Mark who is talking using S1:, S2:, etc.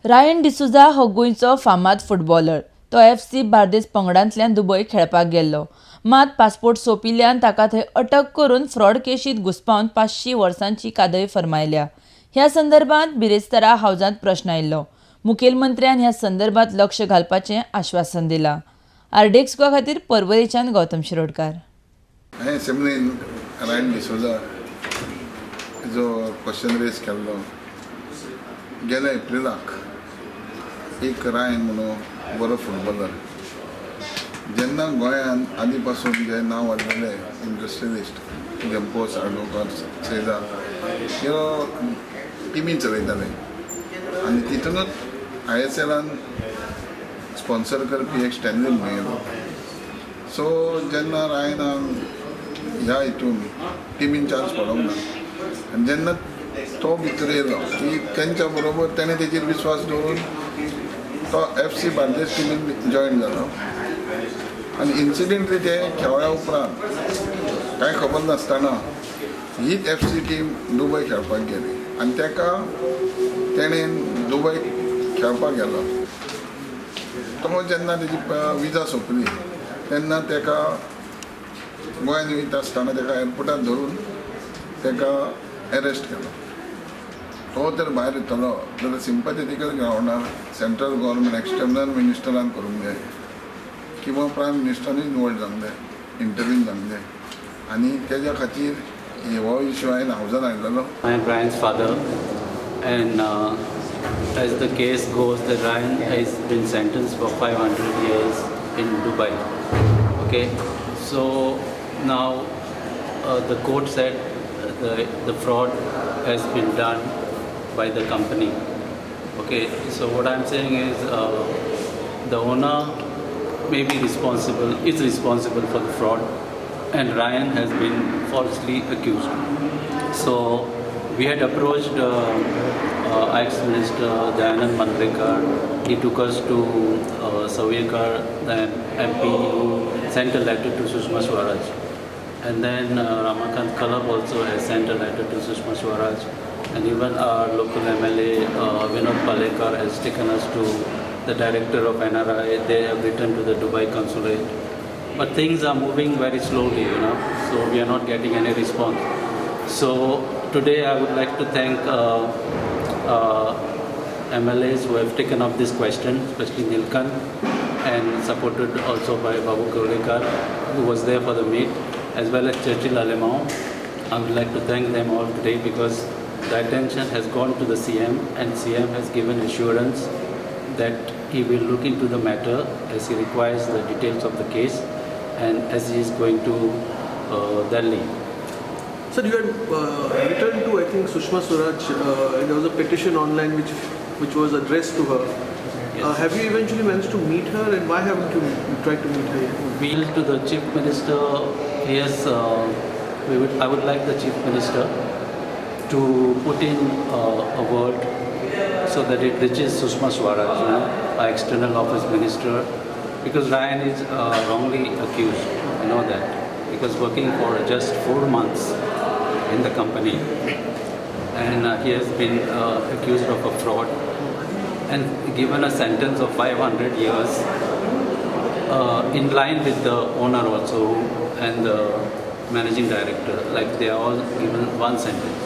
S1: Ryan D'Souza हो गोंयचो फामाद फुटबॉलर. तो एफसी बार्देस पंगडांतल्यान दुबय खेळपाक गेल्लो. मात पासपोर्ट सोंपिल्ल्यान ताका थंय अटक करून फ्रॉड केशींत घुस्पावन 500 वर्सांची कादय फर्मायल्या. ह्या संदर्भात बिरेस्तारा हावजांत प्रश्न आयिल्लो. मुखेलमंत्र्यान ह्या संदर्भात लक्ष घालपाचें आश्वासन दिलां. आरडीएक्स गोवा खातीर पर्वरेच्यान गौतम शिरोडकार.
S2: हांवें असेंब्लीन रायन डिसोजा जो क्वेश्चन रेज केल्लो गेल्या एप्रिलाक, एक रायन म्हणून बरो फुटबॉलर जेन्ना गोंयान आदी पासून जे नांव वाडलेले इंडस्ट्रियलिस्ट जम्पो साळगांवकार सेजार ह्यो टिमी चलयताले आनी तितूनच ISLान स्पॉन्सर करपी एक स्टॅनली म्हणून येयलो. सो जेन्ना रायनान ह्या हितून टिमीन चान्स पडोंक ना आनी जेन्ना तो भितर येयलो की तेंच्या बरोबर तेणें तेजेर विस्वास दवरून तो FC Bardez टिमीन जॉयन जालो आनी इन्सिडेंटली ते खेळ्या उपरांत कांय खबर नासतना हीच FC team Dubai खेळपाक गेली आनी ताका तेणें दुबय खेळपाक गेलो. तो जेन्ना तेजी विजा सोंपली तेन्ना ताका गोंयान वयता आसतना ताका एअरपोर्टार धरून ताका एरेस्ट केलो. तो तर भायर येतलो जाल्यार सिंपथेटिकल ग्रावंडार सेंट्रल गव्हर्मेंट एक्सटर्नल मिनिस्टरान करूंक जाय किंवा प्रायम मिनिस्टरानूय इनवॉल्व जावंक जाय, इंटरवीन जावंक जाय आनी तेज्या खातीर हो इश्यू हांवें हावजान हाडलेलो.
S3: I am Ryan's father and as the case goes, that Ryan has been sentenced for 500 years in Dubai. Okay, so now the court said the fraud has been done by the company. Okay, so what I'm saying is the owner may be responsible, is responsible for the fraud, and Ryan has been falsely accused. So we had approached ex-minister Dayanand Mandrekar. He took us to Savyekar, the MP, who sent a letter to Sushma Swaraj. And then Ramakant Khalap also has sent a letter to Sushma Swaraj. And even our local MLA Vinod Palekar has taken us to the director of NRI. They have written to the Dubai consulate. But things are moving very slowly, you know, so we are not getting any response. So today I would like to thank MLAs who have taken up this question, especially Nilkanth, and supported also by Babu Kavlekar, who was there for the meet, as well as Churchill Alemao. I would like to thank them all today because the attention has gone to the CM, and CM has given assurance that he will look into the matter as he requires the details of the case and as he is going to Delhi.
S4: Sir, you had written to, I think, Sushma Swaraj, and there was a petition online which was addressed to her.
S3: Yes.
S4: Have you eventually managed to meet her, and why haven't you tried to meet her yet?
S3: We to the Chief Minister, yes, I would like the Chief Minister to put in a word so that it reaches Sushma Swaraj, you know, our External Office Minister, because Ryan is wrongly accused, you know that, because working for just 4 months in the company, and he has been accused of a fraud and given a sentence of 500 years in line with the owner also and the managing director, like they are all given one sentence.